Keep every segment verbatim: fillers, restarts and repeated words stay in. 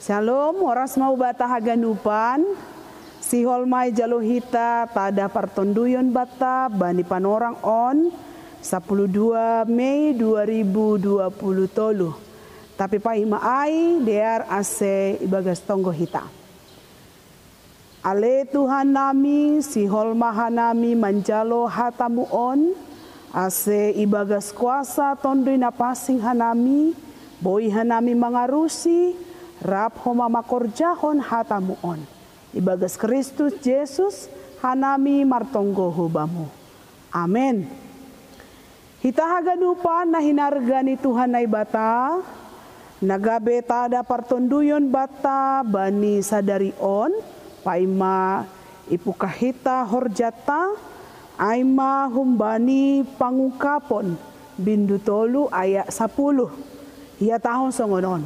Shalom, oras mau bata haganupan. Sihol mai jalo hita tada partonduyon bata bani panorang on, sapuluh dua Mei dua ribu dua puluh tolu. Tapi paima ai dear ase ibagas tonggo hita. Ale Tuhan nami, sihol ma hanami manjalo hatamu on, ase ibagas kuasa Tonduy Napansing hanami, boi hanami mangarusi, rap homa mangkorjahon hatamu on. Ibagas Kristus Jesus hanami martonggo hu bamu. Amen. Hita haganupan na hinarga ni Tuhan Naibata, na gabe tada partonduyon bata bani sadari on, paima ipungkah hita horjata, ai ma humbani Pangungkapon bindu tolu ayat sapuluh. Ia tahun songon on.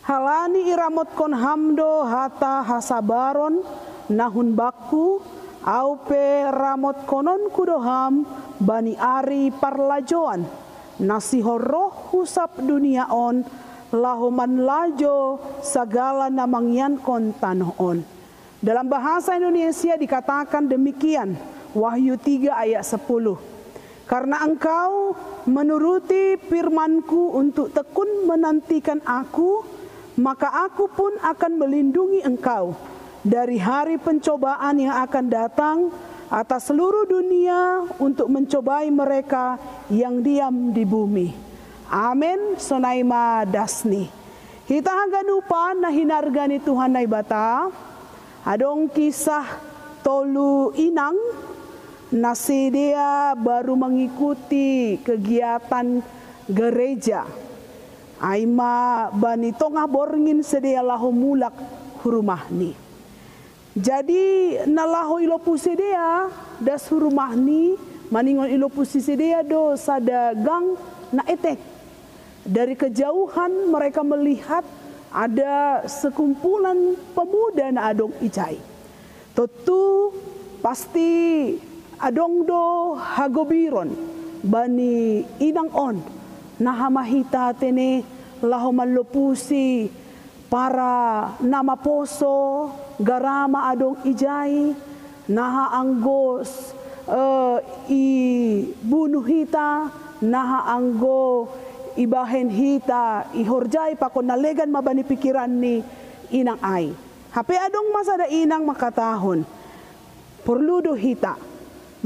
Halani iramotkon ham do hata hasabaron na hun bakku, au pe ramotkononku do ham bani ari parlajoan, na sihol roh hu sab dunia on, laho manlajo sagala na mangiankon tanoh on. Dalam bahasa Indonesia dikatakan demikian, Wahyu tiga ayat sepuluh. Karena engkau menuruti firmanku untuk tekun menantikan aku, maka aku pun akan melindungi engkau dari hari pencobaan yang akan datang atas seluruh dunia untuk mencobai mereka yang diam di bumi. Amen, sonai ma dasni. Hita haganupan na hinarga ni Tuhan Naibata, adong kisah tolu inang na sidea baru mengikuti kegiatan gereja. Ai ma bani tongah borngin sidea laho mulak hu rumahni. Jadi na laho ilopu sidea das hu rumahni, maningon ilopu sidea do sada gang na etek. Dari kejauhan mereka melihat ada sekumpulan pemuda na adong ijai. Tontu pasti adong do hagobiron bani inang on, naha ma hita tene laho manlopusi para na maposo, gara ma adong ijai, naha anggo uh, ibunuh hita, naha anggo ibahen hita, ihorjai pakon na legan ma bani pikiran ni inang ai. Hape adong ma sada inang mangkatahon, porlu do hita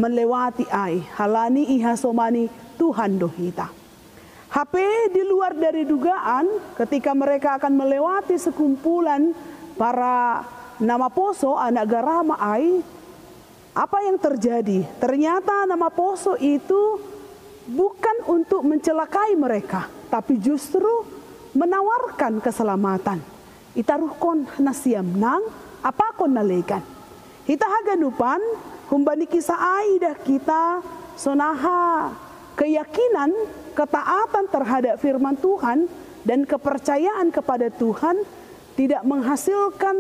manlewati ai, halani ihasomani Tuhan do hita. Hape di luar dari dugaan, ketika mereka akan melewati sekumpulan para na maposo, anak gara ma ai, apa yang terjadi? Ternyata na maposo itu bukan untuk mencelakai mereka, tapi justru menawarkan keselamatan. Itaruhkon nasiam nang, apakon na legan. Hita haganupan, humbani kisah ai idah hita sonaha keyakinan, ketaatan terhadap firman Tuhan, dan kepercayaan kepada Tuhan tidak menghasilkan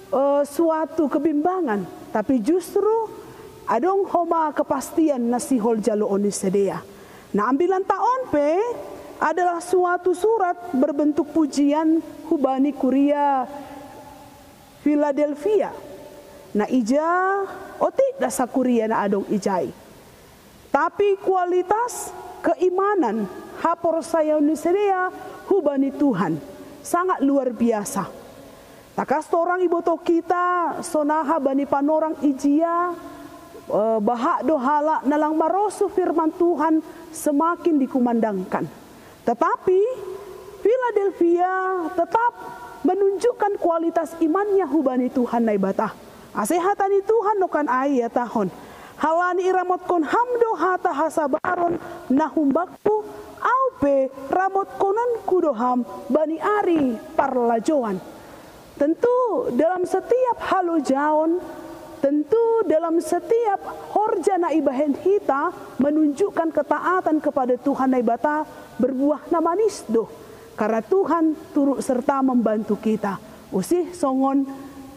uh, suatu kebimbangan, tapi justru adong homa kepastian na sihol jaloon ni sidea. Na ambilanta on pe adalah suatu surat berbentuk pujian hubani kuria Philadelphia. Na ija otik das kuria na adong ijai. Tapi kualitas keimanan, haporsayaon ni sidea hubani Tuhan sangat luar biasa. Takas torang iboto hita sonaha bani panorang ijia, eh, bahak do halak na lang marosuh firman Tuhan semakin dikumandangkan. Tetapi Philadelphia tetap menunjukkan kualitas imannya hubani Tuhan Naibata. Ase hata ni Tuhan nongkan ai ihatahon, halani iramotkon ham do hata hasabaron na humbakku, au pe ramotkononku do ham bani ari parlajoan. Tentu dalam setiap halojaon, tentu dalam setiap horja na ibahen hita menunjukkan ketaatan kepada Tuhan Naibata berbuah na manis do. Karena Tuhan turut serta membantu kita. Usih songon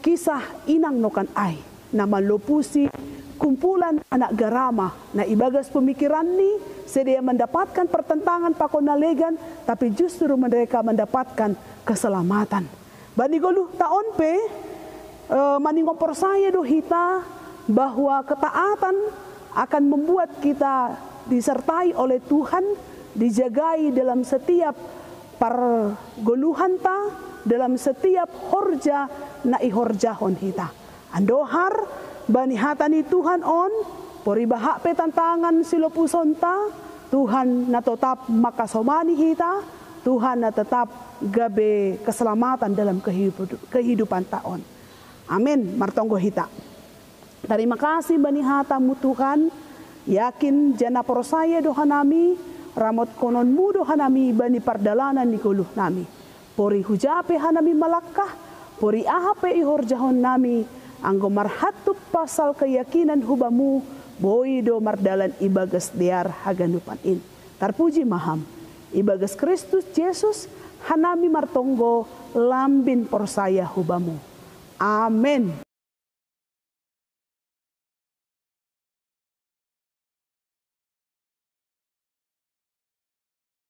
kisah inang nongkan ai na manlopusi kumpulan anak garama na ibagas pemikiranni sedia mendapatkan pertentangan pakon na legan, tapi justru mereka mendapatkan keselamatan. Bani goluh ta on pe, eh, maningon porsaya do hita bahwa ketaatan akan membuat kita disertai oleh Tuhan, dijagai dalam setiap pargoluhanta, dalam setiap horja na ihorjahon hita. Andohar, bani hata ni Tuhan on, poriba hak pe tantangan silopusonta, Tuhan na totap makasomani hita, Tuhan na tetap gabe keselamatan dalam kehidupan ta on. Amin. Martonggo hita. Tarima kasih bani hatamu Tuhan, yakin jana porsaya do hanami, ramot kononmu do hanami bani pardalanan ni goluh nami. Pori hujape hanami malangkah, pori aha pe ihorjahon nami, anggo marhatup pasal keyakinan hubamu, boi do mardalan ibagas dear haganupan in. Tarpuji maham, ibagas Kristus Jesus, hanami martonggo lambin porsaya hubamu. Amen.